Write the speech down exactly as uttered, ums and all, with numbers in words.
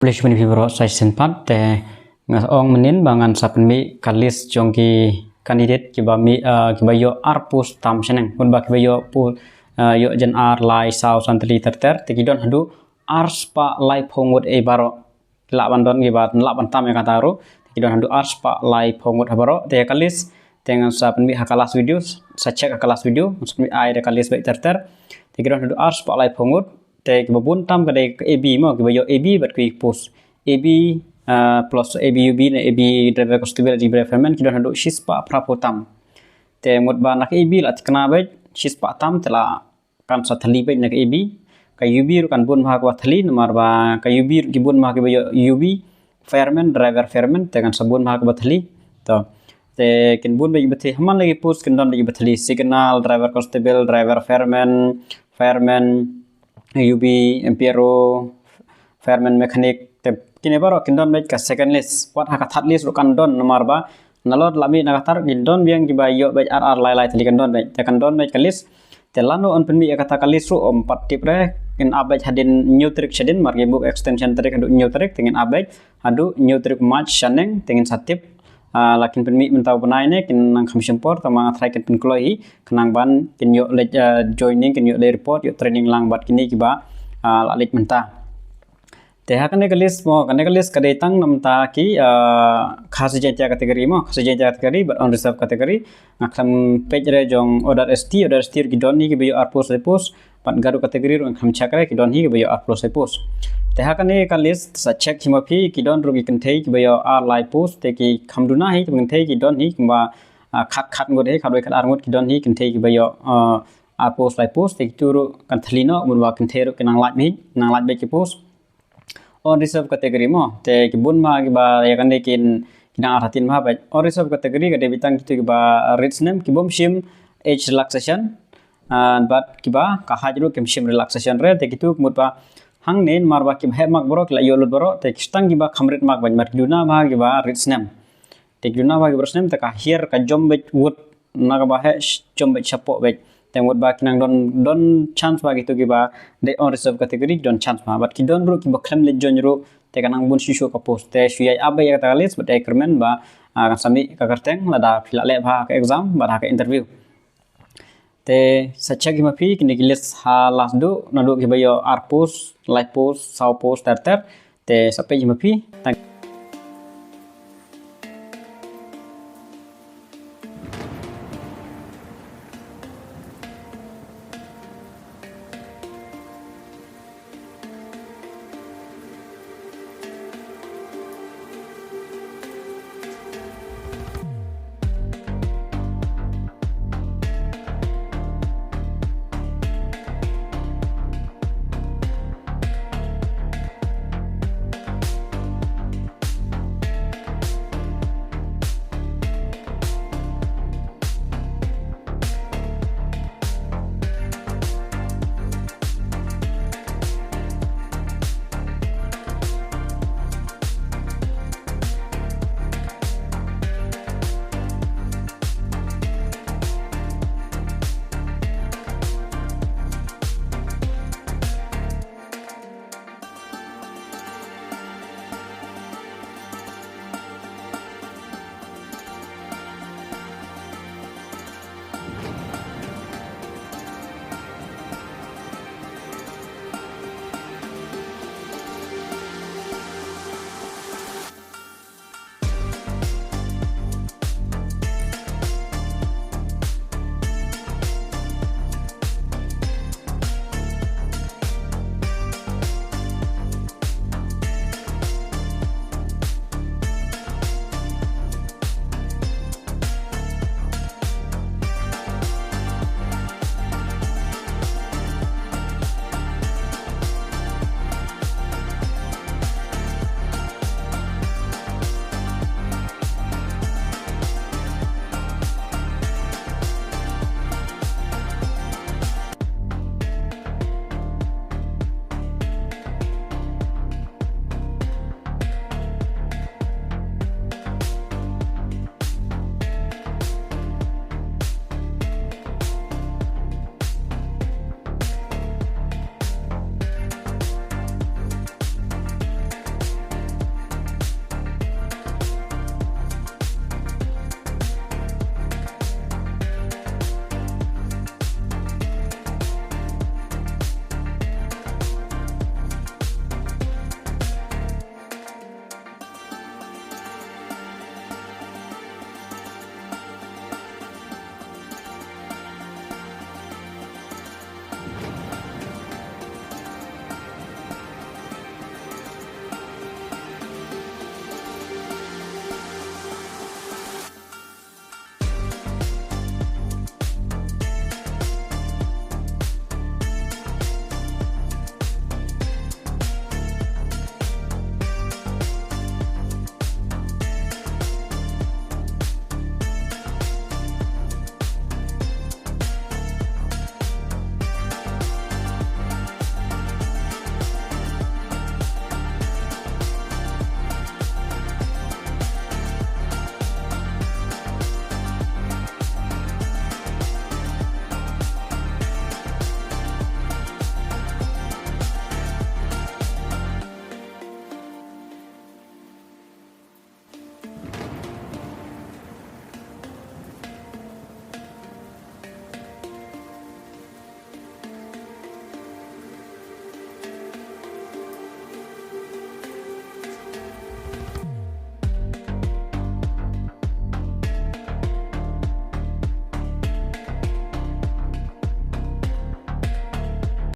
Khublei shibun ïa phi baroh sa shisien pat, te nga ong mynnin ba ngan sa pynmih ka list jong ki candidate kiba mih, ah, kiba ïoh ar post tam shaneng. Mut ba kiba ïoh pu-, ah, ïoh jan ar, lai, saw, san, tylli, ter ter, te ki don haduh ar spah laiphew ngut ei baroh. Lah ban don kiba, lah ban tam ïa kata ruh. Te ki don haduh ar spah laiphew ngut ha baroh. Te ka list te ngan sa pynmih ha ka last video, sa check ha ka last video, ngan sa pynmih ai da ka list beit ter ter. Te ki don haduh ar spah laiphew ngut. Te kiba bun tam ka dei ka A B mo, kiba ïoh A B bad ki post. A B, ah, plus A B U B ne A B driver constable, A B driver fireman, ki don haduh shispah phraphew tam. Te mut ba na ka A B la thikna beit shispah tam, te la kan sa thylli beit na ka A B. Ka U B ruh kan bun bha kaba thylli, namar ba ka U B ruh ki bun bha kiba ïoh U B, fireman, driver fireman, te kan sa bun bha kaba thylli. To. Te kin bun beit kiba thylli, ha man la ki post kin don beit kiba thylli, signal, driver constable, driver fireman, fireman, U B, M P R O, fireman mechanic, te kine baroh kin don beit ka second list. Wat ha ka third list ruh kan don, namar ba nalor la mih na ka third, kin don biang kiba ïoh beit ar ar lai lai tylli, kan don beit. Te kan don beit ka list. Te lano yn pynmih ïa kata ka list ruh ym pat tip re, ngin ap beit hadien hynñiew tarik shadien, namar ki bud extension tarik haduh hynñiew tarik, te ngin ap beit haduh hynñiew tarik March shaneng, te ngin sa tip. Ah, la kin pynmih mynta u bnai ne kin nang kham shim por, tangba nga tharai kin pynkloi hi, khnang ban kin ïoh leit, ah, joining, kin ïoh leit report, ïoh training lang bad kine kiba, ah, la leit mynta. Te ha kane ka list mo, kane ka list ka dei tang na bynta ki, ah, Khasi Jaiñtia category mo, Khasi Jaiñtia category bad unreserved category. Nga khlem peit re jong other S T, other S T ruh ki don hi kiba ïoh ar post, lai post, bad Garo category ruh nga khlem check re, ki don hi kiba ïoh ar post, lai post. Te ha kane ka list sa check hi ma phi, ki don ruh ki kynthei kiba ïoh ar lai post, te ki kham duna hi, kiba kynthei ki don hi kumba, ah, khat khat ngut hi, khat wei khat ar ngut ki don hi kynthei kiba ïoh, ah, ar post, lai post, te kitu ruh kan thylli noh, mut ba kynthei ruh ki nang lait beit, nang lait beit ki post. Unreserved category mo, te ki bun bha kiba ïa kane kin, ki dang artatien bha beit. Unreserved category ka dei beit tang kitu kiba rit snem, ki bym shim age relaxation, ah, bad kiba ka height ruh kim shim relaxation re, te kitu mut ba hangne namar ba kiba heh mark baroh ki la ïoh lut baroh, te ki tang kiba kham rit mark beit, namar ki duna bha kiba rit snem. Te ki duna bha kiba rit snem, te ka hiar ka jom beit wut na kaba heh, sh-, jom beit shapoh beit. Te mut ba ki nang don, don chance ba kitu kiba dei unreserved category, don chance ba. Bad ki don ruh kiba khlem leit join ruh, te ka nang bun shuh shuh ka post. Te shu ïai ap beit ïa kata ka list, bad ïai kyrmen ba, ah, kan sa mih ka kyrteng lada phi la leh bha ha ka exam bad ha ka interview. Te sa check hi ma phi, kine ki list ha last duh, naduh kiba ïoh ar post, lai post, saw post, ter ter. Te sa peit hi ma phi. Thank